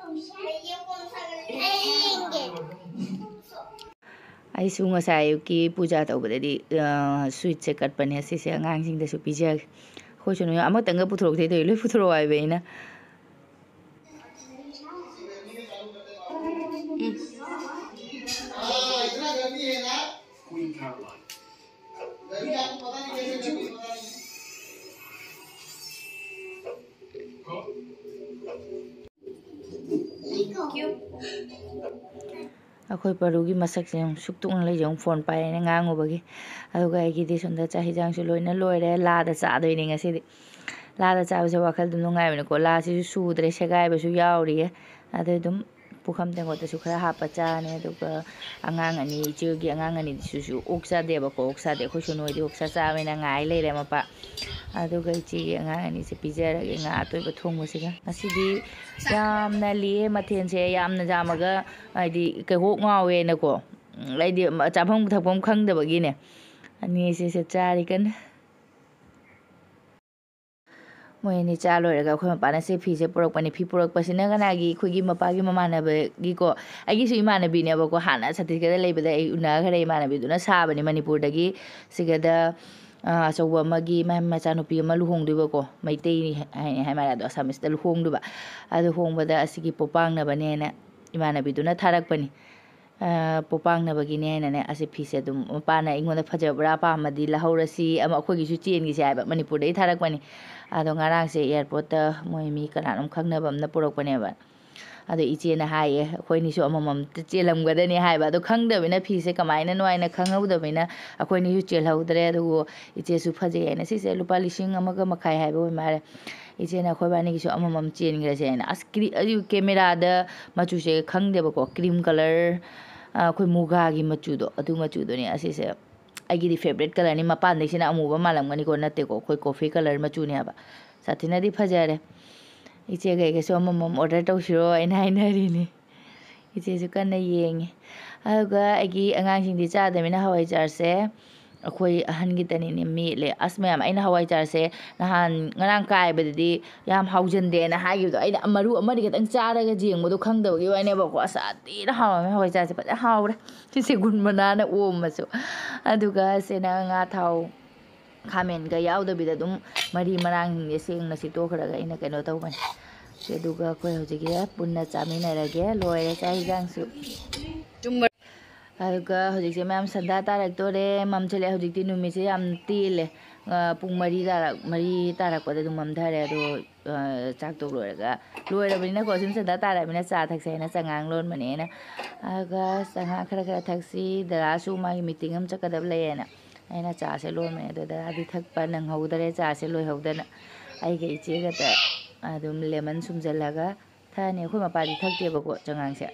ꯑꯩꯁꯨ ꯉꯁꯥꯏ ꯑꯌꯨꯛꯀꯤ ꯄꯨꯖꯥ ꯇꯧꯕꯗꯗꯤ, ꯑ, ꯁ꯭ꯋꯤꯠꯁꯦ ꯀꯠꯄꯅꯦ꯫ ꯁꯤꯁꯦ ꯑꯉꯥꯡꯁꯤꯡꯗꯁꯨ ꯄꯤꯖꯒꯦ꯫ ꯑꯩꯈꯣꯏꯁꯨ ꯅꯣꯏ ꯑꯃꯇꯪꯒ ꯄꯨꯊꯣꯔꯛꯇꯦ ꯇꯧꯏ, ꯂꯣꯏ ꯄꯨꯊꯣꯔꯛꯑꯣ ꯍꯥꯏꯕ ꯑꯩꯅ꯫ ꯎꯝ꯫ ꯑꯩꯈꯣꯏ ꯄꯔꯨꯒꯤ ꯃꯁꯛꯁꯦ ꯌꯦꯡꯉꯨ, ꯁꯨꯛ ꯇꯨꯛꯅ ꯂꯩꯁꯦ ꯌꯦꯡꯉꯨ, ꯐꯣꯟ ꯄꯥꯏꯔꯦꯅ ꯉꯥꯡꯉꯨꯕꯒꯤ꯫ ꯑꯗꯨꯒ ꯑꯩꯒꯤꯗꯤ ꯁꯣꯝꯗ ꯆꯥꯛ ꯍꯤꯟꯖꯥꯡꯁꯨ ꯂꯣꯏꯅ ꯂꯣꯏꯔꯦ, ꯂꯥꯗ ꯆꯥꯗꯣꯏꯅꯦ ꯉꯁꯤꯗꯤ꯫ ꯂꯥꯗ ꯆꯥꯕꯁꯦ ꯋꯥꯈꯜ ꯑꯗꯨꯝ ꯅꯨꯡꯉꯥꯏꯕꯅꯤꯀꯣ꯫ ꯂꯥꯁꯤꯁꯨ ꯁꯨꯗ꯭ꯔꯦ, ꯁꯦꯒꯥꯏꯕꯁꯨ ꯌꯥꯎꯔꯤꯌꯦ꯫ ꯑꯗꯨ ꯑꯗꯨꯝ ꯄꯨꯈꯝ ꯇꯦꯡꯀꯣꯠꯇꯁꯨ ꯈꯔ ꯍꯥꯞꯄ ꯆꯥꯔꯅꯤ꯫ ꯑꯗꯨꯒ ꯑꯉꯥꯡ ꯑꯅꯤ, ꯏꯆꯦꯒꯤ ꯑꯉꯥꯡ ꯑꯅꯤꯁꯤꯁꯨ ꯑꯣꯛ ꯆꯥꯗꯦꯕꯀꯣ, ꯑꯣꯛ ꯆꯥꯗꯦ꯫ ꯑꯩꯈꯣꯏ ꯁꯣꯅꯨ ꯍꯣꯏꯗꯤ ꯑꯣꯛ ꯆꯥ ꯆꯥꯕꯅꯤꯅ ꯉꯥꯏ ꯂꯩꯔꯦ ꯃꯄꯥ꯫ ꯑꯗꯨꯒ ꯏꯆꯦꯒꯤ ꯑꯉꯥꯡ ꯑꯅꯤꯁꯦ ꯄꯤꯖꯔꯒꯦ ꯉꯥ ꯑꯇꯣꯏꯕ ꯊꯣꯡꯕꯁꯤꯒ꯫ ꯉꯁꯤꯗꯤ ꯌꯥꯝꯅ ꯂꯤꯌꯦ ꯃꯊꯦꯜꯁꯦ, ꯌꯥꯝꯅ ꯌꯥꯝꯃꯒ ꯍꯥꯏꯗꯤ ꯀꯩꯍꯣꯛ ꯉꯥꯎꯋꯦꯅꯀꯣ꯫ ꯎꯝ, ꯑꯩꯗꯤ ꯆꯥꯐꯝ ꯊꯛꯐꯝ ꯈꯪꯗꯕꯒꯤꯅꯦ꯫ ꯑꯅꯤꯁꯤꯁꯦ ꯆꯥꯔꯤ ꯀꯟꯅ꯫ ꯃꯣꯏ ꯑꯅꯤ ꯆꯥ ꯂꯣꯏꯔꯒ ꯑꯩꯈꯣꯏ ꯃꯄꯥꯅ ꯁꯤ ꯐꯤꯁꯦ ꯄꯨꯔꯛꯄꯅꯦ꯫ ꯐꯤ ꯄꯨꯔꯛꯄꯁꯤꯅ ꯀꯅꯥꯒꯤ? ꯑꯩꯈꯣꯏꯒꯤ ꯃꯄꯥꯒꯤ ꯃꯃꯥꯟꯅꯕꯒꯤꯀꯣ꯫ ꯑꯩꯒꯤꯁꯨ ꯏꯃꯥꯟꯅꯕꯤꯅꯦꯕꯀꯣ, ꯍꯥꯟꯅ ꯁꯠꯇꯤꯁꯒꯗ ꯂꯩꯕꯗ ꯑꯩ ꯎꯅꯈ꯭ꯔꯦ꯫ ꯏꯃꯥꯟꯅꯕꯤꯗꯨꯅ ꯁꯥꯕꯅꯦ ꯃꯅꯤꯄꯨꯔꯗꯒꯤ꯫ ꯁꯤꯒꯗ, ꯑ, ꯑꯆꯧꯕ ꯑꯃꯒꯤ ꯃꯥꯏ ꯃꯆꯥꯅꯨꯄꯤ ꯑꯃ ꯂꯨꯍꯣꯡꯗꯣꯏꯕꯀꯣ, ꯃꯩꯇꯩꯅꯤ ꯍꯥꯏ, ꯍꯥꯏ ꯃꯥꯜꯂꯦ, ꯑꯗꯣ ꯑꯁꯥꯃꯤꯁꯇ ꯂꯨꯍꯣꯡꯗꯣꯏꯕ꯫ ꯑꯗꯨ ꯍꯣꯡꯕꯗ ꯑꯁꯤꯒꯤ ꯄꯣꯄꯥꯡꯅꯕꯅꯦꯅ ꯏꯃꯥꯟꯅꯕꯤꯗꯨꯅ ꯊꯥꯔꯛꯄꯅꯤ꯫ ꯑ, ꯄꯣꯄꯥꯡꯅꯕꯒꯤꯅꯦ ꯍꯥꯏꯅꯅꯦ, ꯑꯁꯤ ꯐꯤꯁꯦ ꯑꯗꯨꯝ ꯃꯄꯥꯅ ꯑꯩꯉꯣꯟꯗ ꯐꯖꯕ꯭ꯔꯥ, ꯄꯥꯝꯃꯗꯤ ꯂꯧꯍꯧꯔꯁꯤ, ꯑꯃ ꯑꯩꯈꯣꯏꯒꯤꯁꯨ ꯆꯦꯟꯈꯤꯁꯦ ꯍꯥꯏꯕ, ꯃꯅꯤꯄꯨꯔꯗꯒꯤ ꯊꯥꯔꯛꯄꯅꯤ꯫ ꯑꯗꯣ ꯉꯔꯥꯡꯁꯦ ꯑꯦꯌꯥꯔꯄꯣꯔꯠꯇ ꯃꯣꯏ ꯃꯤ ꯀꯅꯥꯅꯣꯝ ꯈꯪꯅꯕ ꯑꯃꯅ ꯄꯨꯔꯛꯄꯅꯦꯕ꯫ ꯑꯗꯣ ꯏꯆꯦꯅ ꯍꯥꯏꯌꯦ, "ꯑꯩꯈꯣꯏꯅꯤꯁꯨ ꯑꯃꯃꯝꯇ ꯆꯦꯜꯂꯝꯒꯗꯅꯤ" ꯍꯥꯏꯕ꯫ ꯑꯗꯣ ꯈꯪꯗꯕꯅꯤꯅ, ꯐꯤꯁꯦ ꯀꯃꯥꯏꯅꯅꯣ ꯍꯥꯏꯅ ꯈꯪꯍꯧꯗꯕꯅꯤꯅ ꯑꯩꯈꯣꯏꯅꯤꯁꯨ ꯆꯦꯜꯍꯧꯗ꯭ꯔꯦ꯫ ꯑꯗꯨꯕꯨ ꯏꯆꯦꯁꯨ ꯐꯖꯩ ꯍꯥꯏꯅ, ꯁꯤꯁꯦ ꯂꯨꯄꯥ ꯂꯤꯁꯤꯡ ꯑꯃꯒ ꯃꯈꯥꯏ ꯍꯥꯏꯕ ꯑꯣꯏ ꯃꯥꯜꯂꯦ꯫ ꯏꯆꯦꯅ ꯑꯩꯈꯣꯏ ꯏꯕꯥꯅꯤꯒꯤꯁꯨ ꯑꯃꯃꯝ ꯆꯦꯟꯈ꯭ꯔꯁꯦ ꯍꯥꯏꯅ꯫ ꯑꯁ, ꯀ꯭ꯔꯤ-, ꯑꯩ ꯀꯦꯃꯦꯔꯥꯗ ꯃꯆꯨꯁꯦ ꯈꯪꯗꯦꯕꯀꯣ, ꯀ꯭ꯔꯤꯝ ꯀꯂꯔ, ꯑ, ꯑꯩꯈꯣꯏ ꯃꯨꯒꯥꯒꯤ ꯃꯆꯨꯗꯣ, ꯑꯗꯨ ꯃꯆꯨꯗꯨꯅꯦ꯫ ꯑꯁꯤꯁꯦ ꯑꯩꯒꯤꯗꯤ ꯐꯦꯕꯔꯦꯠ ꯀꯂꯔꯅꯤ꯫ ꯃꯄꯥꯟꯗꯩꯁꯤꯅ ꯑꯃꯨꯕ ꯃꯥꯜꯂꯝꯒꯅꯤꯀꯣ, ꯅꯠꯇꯦꯀꯣ, ꯑꯩꯈꯣꯏ ꯀꯣꯐꯤ ꯀꯂꯔ ꯃꯆꯨꯅꯦ ꯍꯥꯏꯕ꯫ ꯁꯥꯊꯤꯅꯗꯤ ꯐꯖꯔꯦ꯫ ꯏꯆꯦꯒ ꯑꯩꯒꯁꯨ ꯑꯃꯃꯝ ꯑꯣꯔꯗꯔ ꯇꯧꯁꯤꯔꯣ ꯍꯥꯏꯅ ꯍꯥꯏꯅꯔꯤꯅꯤ꯫ ꯏꯆꯦꯁꯨ ꯀꯟꯅ ꯌꯦꯡꯉꯤ꯫ ꯑꯗꯨꯒ ꯑꯩꯒꯤ ꯑꯉꯥꯡꯁꯤꯡꯗꯤ ꯆꯥꯗꯕꯅꯤꯅ ꯍꯋꯥꯏꯖꯥꯔꯁꯦ ꯑꯩꯈꯣꯏ ꯑꯍꯟꯒꯤꯗꯅꯤꯅꯦ ꯃꯦꯠꯂꯦ꯫ ꯑꯁ ꯃꯌꯥꯝ, ꯑꯩꯅ ꯍꯋꯥꯏꯖꯥꯔꯁꯦ ꯅꯍꯥꯟ ꯉꯔꯥꯡ ꯀꯥꯏꯕꯗꯗꯤ ꯌꯥꯝ ꯍꯥꯎꯖꯟꯗꯦꯅ ꯍꯥꯏꯈꯤꯕꯗꯣ, ꯑꯩꯅ ꯃꯔꯨ ꯑꯃꯅꯤ ꯈꯛꯇꯪ ꯆꯥꯔꯒ ꯌꯦꯡꯕꯗꯣ ꯈꯪꯗꯕꯒꯤ ꯋꯥꯅꯦꯕꯀꯣ꯫ ꯑꯁ ꯊꯤꯅ ꯍꯥꯎꯔꯝꯃꯦ, ꯍꯋꯥꯏꯖꯥꯔꯁꯦ ꯐꯖꯅ ꯍꯥꯎꯔꯦ꯫ ꯁꯤꯁꯦ ꯒꯨꯟ ꯃꯅꯥꯅ ꯑꯣꯝꯃꯁꯨ꯫ ꯑꯗꯨꯒ ꯁꯤꯅ ꯉꯥ ꯊꯥꯎ, ꯈꯥꯃꯦꯟꯒ ꯌꯥꯎꯗꯕꯤꯗ ꯑꯗꯨꯝ ꯃꯔꯤ ꯃꯔꯥꯡꯁꯤꯡꯁꯦ ꯁꯦꯡꯅ ꯁꯤꯠꯇꯣꯛꯈ꯭ꯔꯒ ꯑꯩꯅ ꯀꯩꯅꯣ ꯇꯧꯕꯅꯦ꯫ ꯑꯗꯨꯒ ꯑꯩꯈꯣꯏ ꯍꯧꯖꯤꯛꯀꯤ ꯄꯨꯟꯅ ꯆꯥꯃꯤꯟꯅꯔꯒꯦ꯫ ꯂꯣꯏꯔꯦ ꯆꯥꯛ ꯍꯤꯟꯖꯥꯡꯁꯨ꯫ ꯑꯗꯨꯒ ꯍꯧꯖꯤꯛꯁꯦ ꯃꯌꯥꯝ ꯁꯟꯗꯥ ꯇꯥꯔꯛꯇꯣꯔꯦ, ꯃꯝꯁꯤꯜꯂꯛꯑꯦ꯫ ꯍꯧꯖꯤꯛꯇꯤ ꯅꯨꯃꯤꯠꯁꯦ ꯌꯥꯝ ꯇꯦꯜꯂꯦ꯫ ꯑ, ꯄꯨꯡ ꯃꯔꯤ ꯇꯥꯔꯛ-, ꯃꯔꯤ ꯇꯥꯔꯛꯄꯗ ꯑꯗꯨꯝ ꯃꯝꯊꯔꯦ꯫ ꯑꯗꯣ, ꯑ, ꯆꯥꯛ ꯇꯣꯛ ꯂꯣꯏꯔꯒ, ꯂꯣꯏꯔꯕꯅꯤꯅꯀꯣ, ꯁꯨꯝ ꯁꯟꯗꯥ ꯇꯥꯔꯛꯑꯕꯅꯤꯅ ꯆꯥ ꯊꯛꯁꯦ ꯍꯥꯏꯅ ꯆꯉꯥꯡ ꯂꯣꯟꯕꯅꯦ ꯑꯩꯅ꯫ ꯑꯗꯨꯒ ꯆꯉꯥꯡ ꯈꯔ ꯈꯔ ꯊꯛꯁꯤ꯫ ꯗꯗꯥꯁꯨ ꯃꯥꯒꯤ ꯃꯤꯇꯤꯡ ꯑꯃ ꯆꯠꯀꯗꯕ ꯂꯩꯌꯦꯅ ꯑꯩꯅ ꯆꯥꯁꯦ ꯂꯣꯟꯕꯅꯦ꯫ ꯑꯗꯣ ꯗꯗꯥꯗꯤ ꯊꯛꯄ ꯅꯪꯍꯧꯗꯔꯦ, ꯆꯥꯁꯦ ꯂꯣꯏꯍꯧꯗꯅ꯫ ꯑꯩꯒ ꯏꯆꯦꯒꯗ ꯑꯗꯨꯝ ꯂꯦꯃꯟ ꯁꯨꯝꯖꯜꯂꯒ ꯊꯛꯑꯅꯤ꯫ ꯑꯩꯈꯣꯏ ꯃꯄꯥꯗꯤ ꯊꯛꯇꯦꯕꯀꯣ ꯆꯉꯥꯡꯁꯦ꯫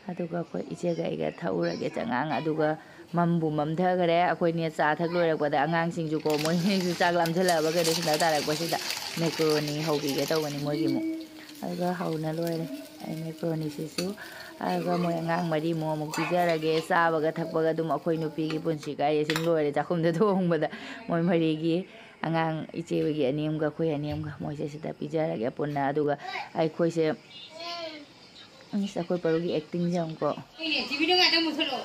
ꯑꯗꯨꯒ ꯑꯩꯈꯣꯏ ꯏꯆꯦꯒ ꯑꯩꯒ ꯊꯛꯎꯔꯒꯦ ꯆꯉꯥꯡ꯫ ꯑꯗꯨꯒ ꯃꯝꯕꯨ ꯃꯝꯊꯈꯔꯦ꯫ ꯑꯩꯈꯣꯏꯅꯦ ꯆꯥ ꯊꯛ ꯂꯣꯏꯔꯛꯄꯗ ꯑꯉꯥꯡꯁꯤꯡꯁꯨꯀꯣ, ꯃꯣꯏꯁꯨ ꯆꯥꯛ ꯂꯥꯝꯁꯤꯜꯂꯛꯑꯕ ꯀꯩꯅꯣ, ꯁꯤꯗ ꯇꯥꯔꯛꯄꯁꯤꯗ꯫ ꯃꯦꯀ꯭ꯔꯣꯅꯤ ꯍꯧꯕꯤꯒꯦ ꯇꯧꯕꯅꯤ ꯃꯣꯏꯒꯤ ꯑꯃꯨꯛ꯫ ꯑꯗꯨꯒ ꯍꯧꯅ ꯂꯣꯏꯔꯦ ꯑꯩ ꯃꯦꯀ꯭ꯔꯣꯅꯤꯁꯤꯁꯨ꯫ ꯑꯗꯨꯒ ꯃꯣꯏ ꯑꯉꯥꯡ ꯃꯔꯤꯃꯨꯛ ꯑꯃꯨꯛ ꯄꯤꯖꯔꯒꯦ꯫ ꯆꯥꯕꯒ ꯊꯛꯄꯒ ꯑꯗꯨꯝ ꯑꯩꯈꯣꯏ ꯅꯨꯄꯤꯒꯤ ꯄꯨꯟꯁꯤ ꯀꯥꯏꯁꯦ ꯁꯨꯝ ꯂꯣꯏꯔꯦ ꯆꯥꯛꯈꯨꯝꯗ ꯊꯣꯡꯕꯗ꯫ ꯃꯣꯏ ꯃꯔꯤꯒꯤ ꯑꯉꯥꯡ ꯏꯆꯦ ꯍꯣꯏꯒꯤ ꯑꯅꯤ ꯑꯃꯒ ꯑꯩꯈꯣꯏ ꯑꯅꯤ ꯑꯃꯒ ꯃꯣꯏꯁꯦ ꯁꯤꯗ ꯄꯤꯖꯔꯒꯦ ꯄꯨꯟꯅ꯫ ꯑꯗꯨꯒ ꯑꯩꯈꯣꯏꯁꯦ, ꯑꯁ, ꯑꯩꯈꯣꯏ ꯄꯔꯨꯒꯤ ꯑꯦꯛꯇꯤꯡꯁꯦ ꯌꯦꯡꯉꯨꯀꯣ꯫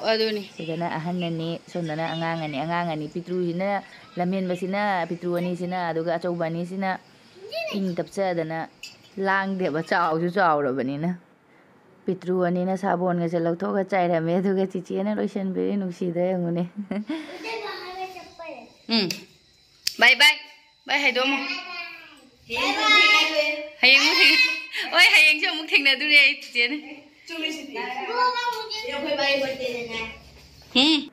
ꯑꯗꯨꯅꯤ꯫ ꯁꯤꯗꯅ ꯑꯍꯟ ꯑꯅꯤ, ꯁꯣꯝꯗꯅ ꯑꯉꯥꯡ ꯑꯅꯤ꯫ ꯑꯉꯥꯡ ꯑꯅꯤ, ꯄꯤꯇ꯭ꯔꯨꯁꯤꯅ, ꯂꯝꯍꯦꯟꯕꯁꯤꯅ, ꯄꯤꯇ꯭ꯔꯨ ꯑꯅꯤꯁꯤꯅ, ꯑꯗꯨꯒ ꯑꯆꯧꯕ ꯑꯅꯤꯁꯤꯅ ꯏꯪ ꯇꯞꯆꯗꯅ ꯂꯥꯡꯗꯦꯕ, ꯆꯥꯎꯁꯨ ꯆꯥꯎꯔꯕꯅꯤꯅ꯫ ꯄꯤꯇ꯭ꯔꯨ ꯑꯅꯤꯅ ꯁꯥꯕꯣꯟꯒꯁꯦ ꯂꯧꯊꯣꯛꯑꯒ ꯆꯥꯏꯔꯝꯃꯦ, ꯑꯗꯨꯒ ꯆꯤꯆꯦꯅ ꯂꯣꯏꯁꯟꯕꯤꯔꯦ꯫ ꯅꯨꯡꯁꯤꯗ꯭ꯔꯥ ꯌꯦꯡꯉꯨꯅꯦ꯫ ꯎꯝ꯫ ꯕꯥꯏ ꯕꯥꯏ꯫ ꯕꯥꯏ ꯍꯥꯏꯗꯣꯛꯑꯝꯃꯣ꯫ ꯍꯌꯦꯡ ꯑꯃꯨꯛ ꯊꯦꯡꯅ-, ꯍꯣꯏ, ꯍꯌꯦꯡꯁꯨ ꯑꯃꯨꯛ ꯊꯦꯡꯅꯗꯣꯔꯤ ꯑꯩ ꯆꯤꯆꯦꯅ꯫ ꯎꯝ꯫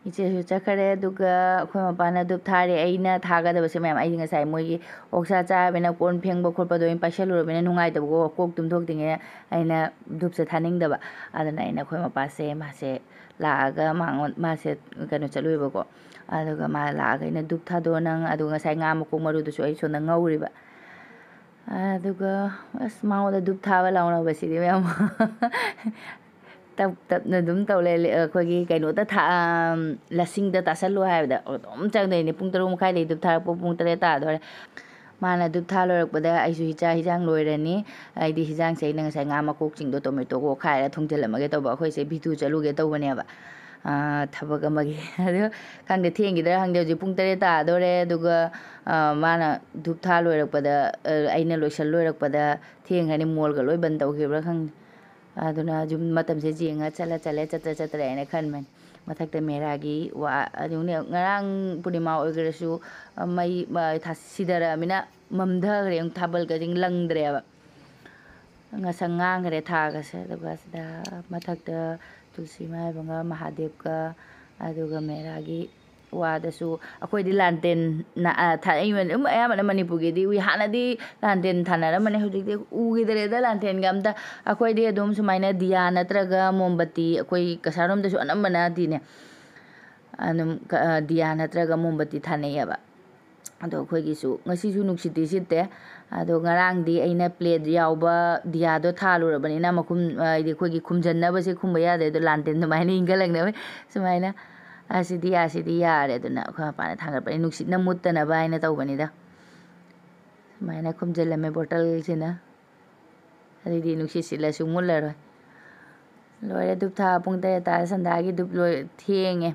ꯏꯆꯦꯁꯨ ꯆꯠꯈꯔꯦ꯫ ꯑꯗꯨꯒ ꯑꯩꯈꯣꯏ ꯃꯄꯥꯅ ꯙꯨꯞ ꯊꯥꯔꯦ꯫ ꯑꯩꯅ ꯊꯥꯒꯗꯕꯁꯦ ꯃꯌꯥꯝ, ꯑꯩꯗꯤ ꯉꯁꯥꯏ ꯃꯣꯏꯒꯤ ꯑꯣꯛꯁꯥ ꯆꯥꯔꯕꯅꯤꯅ, ꯀꯣꯟ ꯐꯦꯡꯕ ꯈꯣꯠꯄꯗꯣ ꯑꯩꯅ ꯄꯥꯏꯁꯜꯂꯨꯔꯕꯅꯤꯅ ꯅꯨꯡꯉꯥꯏꯇꯕꯀꯣ, ꯀꯣꯛ ꯇꯨꯝꯊꯣꯛꯇ꯭ꯔꯤꯉꯩꯗ ꯑꯩꯅ ꯙꯨꯞꯁꯦ ꯊꯥꯅꯤꯡꯗꯕ꯫ ꯑꯗꯨꯅ ꯑꯩꯅ ꯑꯩꯈꯣꯏ ꯃꯄꯥꯁꯦ, ꯃꯥꯁꯦ ꯂꯥꯛꯑꯒ ꯃꯉꯣꯟ-, ꯃꯥꯁꯦ ꯀꯩꯅꯣ ꯆꯠꯂꯨꯏꯕꯀꯣ꯫ ꯑꯗꯨꯒ ꯃꯥ ꯂꯥꯛꯑꯒ ꯑꯩꯅ, "ꯙꯨꯞ ꯊꯥꯗꯣꯛꯑꯣ ꯅꯪ", ꯑꯗꯨꯒ ꯉꯁꯥꯏ ꯉꯥ ꯃꯀꯣꯛ ꯃꯔꯨꯗꯨꯁꯨ ꯑꯩ ꯁꯣꯝꯗ ꯉꯧꯔꯤꯕ꯫ ꯑꯗꯨꯒ ꯑꯁ, ꯃꯉꯣꯟꯗ ꯙꯨꯞ ꯊꯥꯕ ꯂꯥꯎꯅꯕꯁꯤꯗꯤ ꯃꯌꯥꯝ꯫ ꯇꯞ ꯇꯞꯅ ꯑꯗꯨꯝ ꯇꯧ ꯂꯩ꯫ ꯑꯩꯈꯣꯏꯒꯤ ꯀꯩꯅꯣꯗ ꯊꯥ-, ꯑꯝ, ꯂꯁꯤꯡꯗ ꯇꯥꯁꯜꯂꯣ ꯍꯥꯏꯕꯗ ꯑꯗꯨꯝ ꯆꯪꯗꯣꯏꯅꯦ꯫ ꯄꯨꯡ ꯇꯔꯨꯛ ꯃꯈꯥꯏꯗꯒꯤ ꯙꯨꯞ ꯊꯥꯔꯛꯄ ꯄꯨꯡ ꯇꯔꯦꯠ ꯇꯥꯗꯣꯔꯦ꯫ ꯃꯥꯅ ꯙꯨꯞ ꯊꯥ ꯂꯣꯏꯔꯛꯄꯗ ꯑꯩꯁꯨ ꯏꯆꯥ ꯍꯤꯟꯖꯥꯡ ꯂꯣꯏꯔꯅꯤ꯫ ꯑꯩꯗꯤ ꯍꯤꯟꯖꯥꯡꯁꯦ ꯑꯩꯅ ꯉꯁꯥꯏ ꯉꯥ ꯃꯀꯣꯛꯁꯤꯡꯗꯣ ꯇꯣꯃꯦꯇꯣꯒ ꯑꯣꯠꯈꯥꯏꯔꯒ ꯊꯣꯡꯖꯤꯜꯂꯝꯃꯒꯦ ꯇꯧꯕ꯫ ꯑꯩꯈꯣꯏꯁꯦ ꯚꯤꯇꯨ ꯆꯠꯂꯨꯒꯦ ꯇꯧꯕꯅꯦꯕ, ꯑꯥ, ꯊꯕꯛ ꯑꯃꯒꯤ꯫ ꯑꯗꯨ ꯈꯪꯗꯦ, ꯊꯦꯡꯈꯤꯗ꯭ꯔꯥ ꯈꯪꯗꯦ꯫ ꯍꯧꯖꯤꯛ ꯄꯨꯡ ꯇꯔꯦꯠ ꯇꯥꯗꯣꯔꯦ꯫ ꯑꯗꯨꯒ, ꯑꯥ, ꯃꯥꯅ ꯙꯨꯞ ꯊꯥ ꯂꯣꯏꯔꯛꯄꯗ, ꯑꯥ, ꯑꯩꯅ ꯂꯣꯏꯁꯜ ꯂꯣꯏꯔꯛꯄꯗ ꯊꯦꯡꯈ꯭ꯔꯅꯤ꯫ ꯃꯣꯜꯒ ꯂꯣꯏ ꯕꯟ ꯇꯧꯈꯤꯕ꯭ꯔꯥ ꯈꯪꯗꯦ꯫ ꯑꯗꯨꯅ ꯌꯨꯝ ꯃꯇꯝꯁꯦ ꯌꯦꯡꯉ ꯆꯠꯂ ꯆꯠꯂꯦ, ꯆꯠꯇ꯭ꯔ ꯆꯠꯇ꯭ꯔꯦ ꯍꯥꯏꯅ ꯈꯟꯕꯅꯤ꯫ ꯃꯊꯛꯇ ꯃꯦꯔꯥꯒꯤ ꯋꯥ-, ꯑꯗꯨꯅꯦ, ꯉꯔꯥꯡ ꯄꯨꯔꯅꯤꯃꯥ ꯑꯣꯏꯈ꯭ꯔꯁꯨ, ꯃꯩ, ꯃ-, ꯊꯥ-, ꯁꯤꯗꯔꯛꯑꯃꯤꯅ ꯃꯝꯊꯈ꯭ꯔꯦ꯫ ꯊꯥꯕꯜꯒꯁꯦ ꯂꯪꯗ꯭ꯔꯦꯕ꯫ ꯉꯁꯪ ꯉꯥꯡꯈ꯭ꯔꯦ ꯊꯥꯒꯁꯦ꯫ ꯑꯗꯨꯒ ꯁꯤꯗ ꯃꯊꯛꯇ ꯇꯨꯜꯁꯤ ꯃꯥꯏꯕꯒ ꯃꯍꯥꯗꯦꯕꯀ, ꯑꯗꯨꯒ ꯃꯦꯔꯥꯒꯤ ꯋꯥꯗꯁꯨ ꯑꯩꯈꯣꯏꯗꯤ ꯂꯥꯟꯇꯦꯟꯅ, ꯑ, ꯊꯥ-, ꯑꯩ-, ꯑꯗꯨꯝ ꯑꯌꯥꯝꯕꯅ ꯃꯅꯤꯄꯨꯔꯒꯤꯗꯤ ꯎꯏ꯫ ꯍꯥꯟꯅꯗꯤ ꯂꯥꯟꯇꯦꯟ ꯊꯥꯅꯔꯝꯕꯅꯦ, ꯍꯧꯖꯤꯛꯇꯤ ꯎꯈꯤꯗ꯭ꯔꯦꯗ ꯂꯥꯟꯇꯦꯟꯒ ꯑꯝꯇ꯫ ꯑꯩꯈꯣꯏꯗꯤ ꯑꯗꯨꯝ ꯁꯨꯃꯥꯏꯅ ꯗꯤꯌꯥ ꯅꯠꯇ꯭ꯔꯒ ꯃꯣꯝꯕꯇꯤ, ꯑꯩꯈꯣꯏ ꯀꯁꯥꯔꯣꯝꯗꯁꯨ ꯑꯅꯝꯕꯅꯗꯤꯅꯦ, ꯑꯗꯨꯝ ꯀ-, ꯑ, ꯗꯤꯌꯥ ꯅꯠꯇ꯭ꯔꯒ ꯃꯣꯝꯕꯇꯤ ꯊꯥꯅꯩꯌꯦꯕ꯫ ꯑꯗꯣ ꯑꯩꯈꯣꯏꯒꯤꯁꯨ ꯉꯁꯤꯁꯨ ꯅꯨꯡꯁꯤꯠꯇꯤ ꯁꯤꯠꯇꯦ꯫ ꯑꯗꯣ ꯉꯔꯥꯡꯗꯤ ꯑꯩꯅ ꯄ꯭ꯂꯦꯠ ꯌꯥꯎꯕ ꯗꯤꯌꯥꯗꯣ ꯊꯥꯜꯂꯨꯔꯕꯅꯤꯅ ꯃꯈꯨꯝ, ꯍꯥꯏꯗꯤ ꯑꯩꯈꯣꯏꯒꯤ ꯈꯨꯝꯖꯟꯅꯕꯁꯦ ꯈꯨꯝꯕ ꯌꯥꯗꯦ꯫ ꯑꯗꯣ ꯂꯥꯟꯇꯦꯟ ꯑꯗꯨꯃꯥꯏꯅ ꯏꯟꯈꯠꯂꯛꯅꯕ ꯁꯨꯃꯥꯏꯅ, "ꯑꯁꯤꯗꯤ, ꯑꯁꯤꯗꯤ ꯌꯥꯔꯦ", ꯑꯗꯨꯅ ꯑꯩꯈꯣꯏ ꯃꯄꯥꯅ ꯊꯥꯡꯒꯠꯄꯅꯤ, ꯅꯨꯡꯁꯤꯠꯅ ꯃꯨꯠꯇꯅꯕ ꯍꯥꯏꯅ ꯇꯧꯕꯅꯤꯗ꯫ ꯁꯨꯃꯥꯏꯅ ꯈꯨꯝꯖꯤꯜꯂꯝꯃꯦ ꯕꯣꯇꯜꯁꯤꯅ꯫ ꯑꯗꯨꯗꯤ ꯅꯨꯡꯁꯤꯠ ꯁꯤꯠꯂꯁꯨ ꯃꯨꯠꯂꯔꯣꯏ꯫ ꯂꯣꯏꯔꯦ, ꯙꯨꯞ ꯊꯥ ꯄꯨꯡ ꯇꯔꯦꯠ ꯇꯥꯔꯦ꯫ ꯁꯟꯗꯥꯒꯤ ꯙꯨꯞ ꯂꯣꯏ-, ꯊꯦꯡꯉꯦ꯫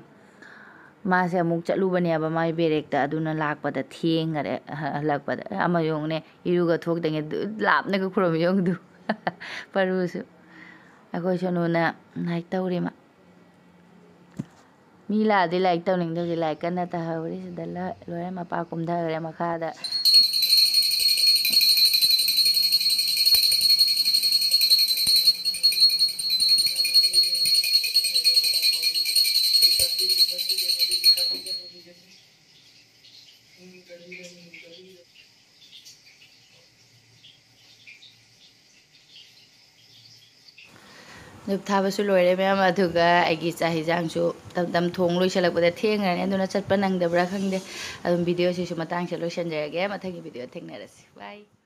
ꯃꯥꯁꯦ ꯑꯃꯨꯛ ꯆꯠꯂꯨꯕꯅꯦꯕ ꯃꯥꯏ ꯕꯦꯔꯦꯛꯇ, ꯑꯗꯨꯅ ꯂꯥꯛꯄꯗ ꯊꯦꯡꯈꯔꯦ꯫ ꯍ-, ꯍꯜꯂꯛꯄꯗ ꯑꯃ ꯌꯦꯡꯉꯨꯅꯦ, ꯏꯔꯨꯒ ꯊꯣꯛꯇꯉꯩ ꯗꯨ-, ꯂꯥꯞꯅꯒ ꯈꯨꯔꯨꯝ ꯌꯦꯡꯉꯨꯗꯨ꯫ ꯄꯔꯨꯁꯨ꯫ ꯑꯩꯈꯣꯏ ꯁꯣꯅꯨꯅ ꯂꯥꯏꯔꯤꯛ ꯇꯧꯔꯤ ꯃꯥ꯫ ꯃꯤ ꯂꯥꯛꯑꯗꯤ ꯂꯥꯏꯔꯤꯛ ꯇꯧꯅꯤꯡꯗꯕꯁꯦ ꯂꯥꯏꯔꯤꯛ ꯀꯟꯅ ꯇꯧꯍꯧꯔꯤ꯫ ꯁꯤꯗ ꯂ-, ꯂꯣꯏꯔꯦ, ꯃꯄꯥ ꯀꯨꯝꯊꯈ꯭ꯔꯦ ꯃꯈꯥꯗ꯫ ꯙꯨꯞ ꯊꯥꯕꯁꯨ ꯂꯣꯏꯔꯦ ꯃꯌꯥꯝ, ꯑꯗꯨꯒ ꯑꯩꯒꯤ ꯆꯥꯛ ꯍꯤꯟꯖꯥꯡꯁꯨ ꯇꯝ ꯇꯝ ꯊꯣꯡ ꯂꯣꯏꯁꯜꯂꯛꯄꯗ ꯊꯦꯡꯈ꯭ꯔꯅꯤ, ꯑꯗꯨꯅ ꯆꯠꯄ ꯅꯪꯗꯕ꯭ꯔꯥ ꯈꯪꯗꯦ꯫ ꯑꯗꯨꯝ ꯚꯤꯗꯤꯑꯣꯁꯤꯁꯨ ꯃꯇꯥꯡꯁꯤꯗ ꯂꯣꯏꯁꯟꯖꯔꯒꯦ, ꯃꯊꯪꯒꯤ ꯚꯤꯗꯤꯑꯣ ꯊꯦꯡꯅꯔꯁꯤ꯫ Bye꯫